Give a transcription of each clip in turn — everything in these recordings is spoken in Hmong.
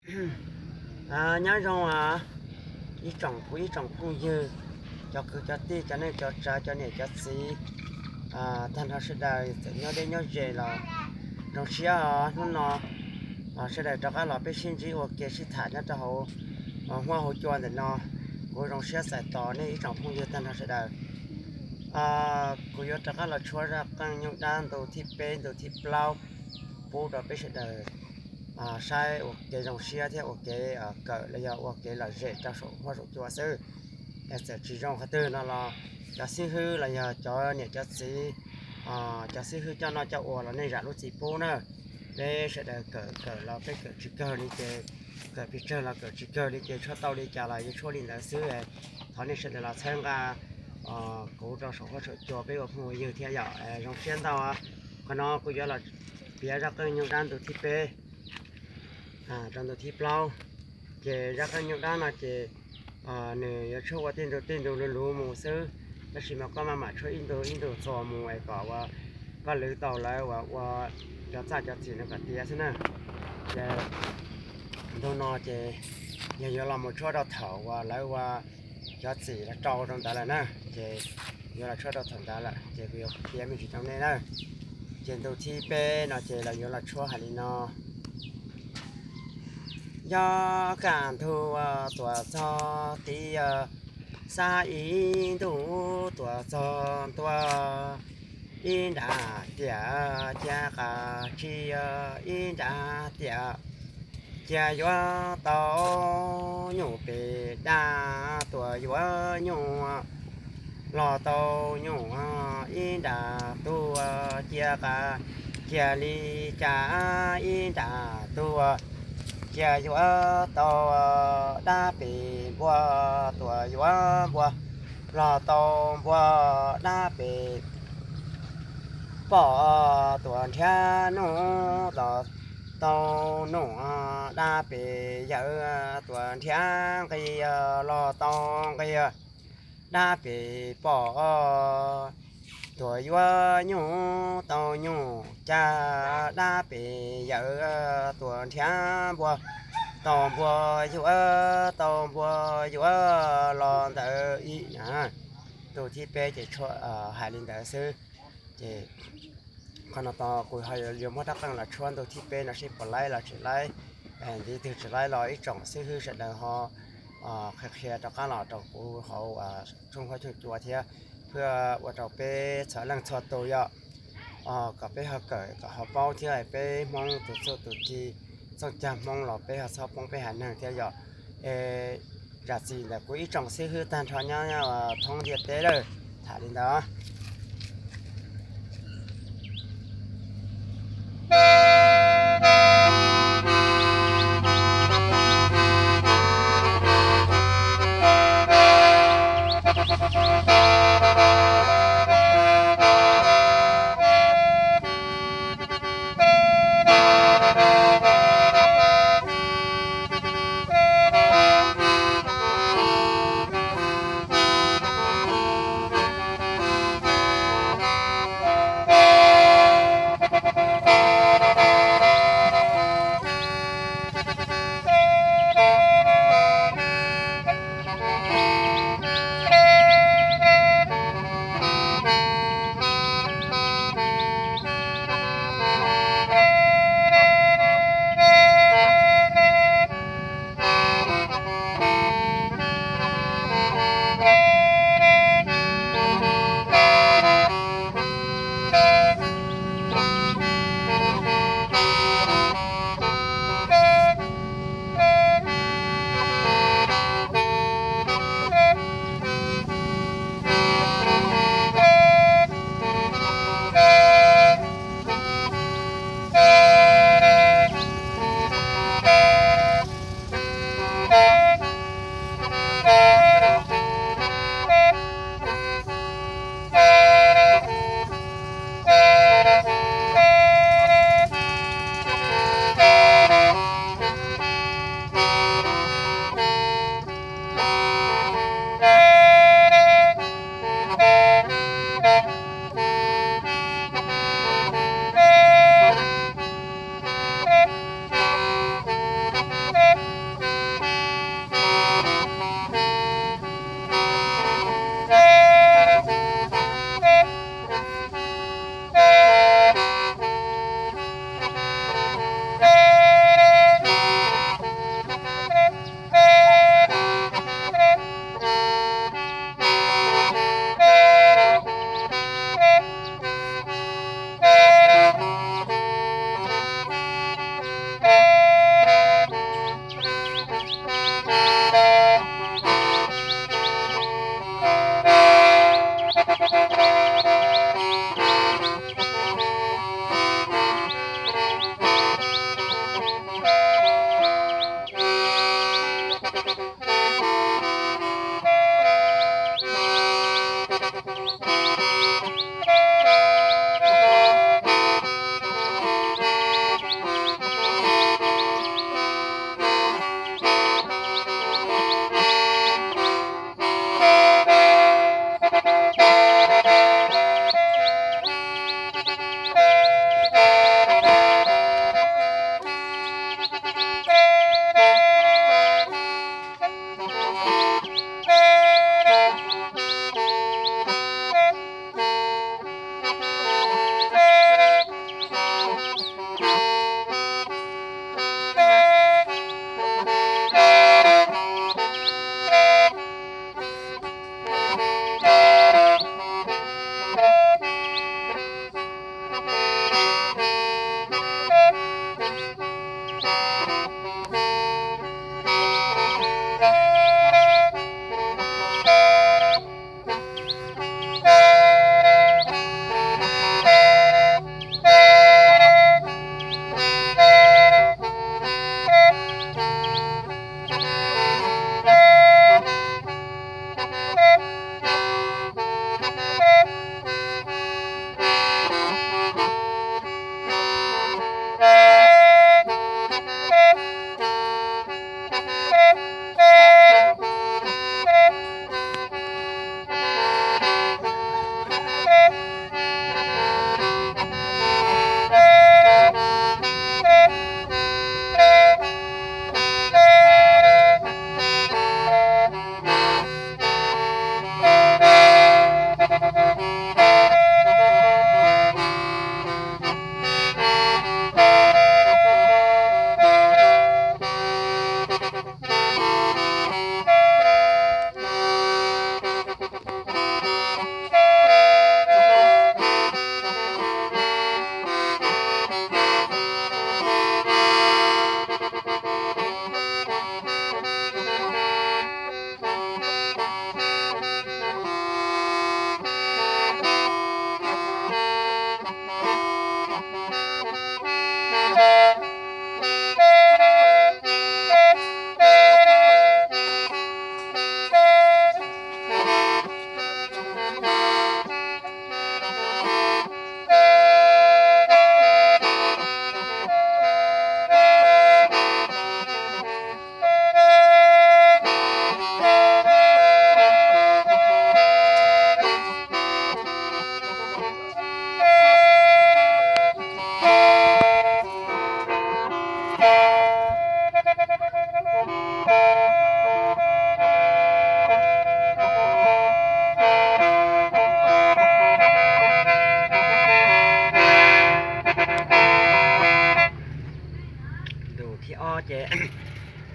Nyob zoo ib tsoom kuv ib tsoom phooj ywg, cov kwv cov tij, cov neej cov tsav, cov niam cov txiv, tag nrho sawv daws txawm nyob deb nyob ze los zoo siab os. Hnub no sawv daws rov qab los peb sib ntsib ua ke sib tham nyob rau hauv huab hauv cua ntawm no. Kuv zoo siab txais tos nej ib tsoom phooj ywg tag nrho sawv daws. Kuv yuav rov qab los tshuab zaj qeej nyuj dab ntu thib peb ntu thib plaub pub rau peb sawv daws saib ua kev zoo siab thiab ua kev kawm los yog ua kev lom zem rau saum huab saum cua xwb. Es txawm tsis zoo qhov twg no los cov xib hwb los yog cov niam cov txiv, cov xib hwb coj noj coj ua los nej zam lub txim pub na. Peb sawv daws kawm kawm los peb kawm tsis kawg li ces, kawm pes tsawg los kawm tsis kawg li ces tshuab tau li cas los yuav tshuab li ntawd xwb. Thov nej sawv daws los txhawb nqa kuv rau saum huab saum cua peb ua phooj ua ywg thiab yom. Zoo siab ntau. Qhov no kuv yuav los piav zaj qeej nyuj dab ntu thib peb rau ntu thib plaub. Ces zaj qeej nyuj dab no ces nws yuav tshuab ua tej ntu tej ntu luv luv mus xwb, tab sis mas koj maj mam tshuab ib ntu ib ntu txuas mus es kom uas koj lwv tau lawv uas ua cov txaj cov txim no kom tiav xwb na. Ces ntu no ces yog yuav los mus tshuab rau thaum uas lawv ua cov txim los rau rau ntawd lawm na, ces yuav los tshuab rau thaum ntawd lawm ces kuv yuav piav me ntsis rau nej na. Ces ntu thib peb no ces los yuav los tshuab hais li no. Yog kaj ntug tuaj txog tid, xab ib ntus tuaj txog ntua, ib nrab tiam cia qas tsi, ib nrab tiam cia yuav tau nyuj pes daj, tuaj yuav nyuj los tau nyuj ib nrab tuaj cia qas, cia li cas ib nrab tuaj cia yuav tau dab pes npua, tuaj yuav npua los tau npua dab pes pom, tuaj nrhiav nus los tau nus dab pes yawm, tuaj nrhiav nqi los tau nqi dab pes pom, tuaj yuav nyuj tau nyuj cas dab pes yawm, tuaj nrhiav npua tau npua yuav, tau npua yuav los ntawd ib na. Ntu thib peb ces hais li ntawd xwb. Ces qhov no kuv ho yuav muab rab qeej los tshuab ntu thib peb no seb puas laib los tsis laib. Ntiv twg tsis laib los ib tsoom xib hwb sawv daws ho qhia qhia rov qab los rau kuv hauv tshooj huab tshooj cua thiab, thiaj ua rau peb txhua leej txhua tus yom, kom peb ho kawm kom ho paub thiab peb Hmoob tus txuj tus ci txooj cag Hmoob los peb ho txhob poob peb haiv neeg thiab yom. Es zam txim ntawm kuv ib tsoom xib hwb tag nrho nyob thoob ntiaj teb lawm, tham li ntawd.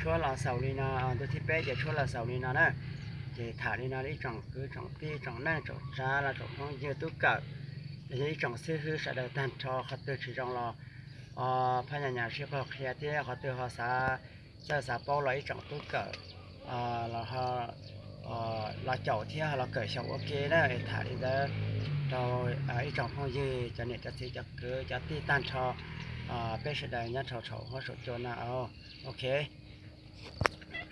Tshuab los xaus li no, ntu thib peb ces tshuab los xaus li no na. Ces tham li no ib tsoom kwv tsoom tij tsoom neej tsoom tsav los tsoom phooj ywg tub kawm los yog ib tsoom xib hwb sawv daws tag nrho, qhov twg tsis zoo los phab nyas nyas sib qog qhia thiab qhov twg ho xav txawj xav paub los ib tsoom tub kawm los caum thiab ho los kawm xyaum ua ke na. Tham li ntawd rau ib tsoom phooj ywg cov niam cov txiv cov kwv cov tij tag nrho, peb sawv daws nyob rau saum huab saum cua no. Ok.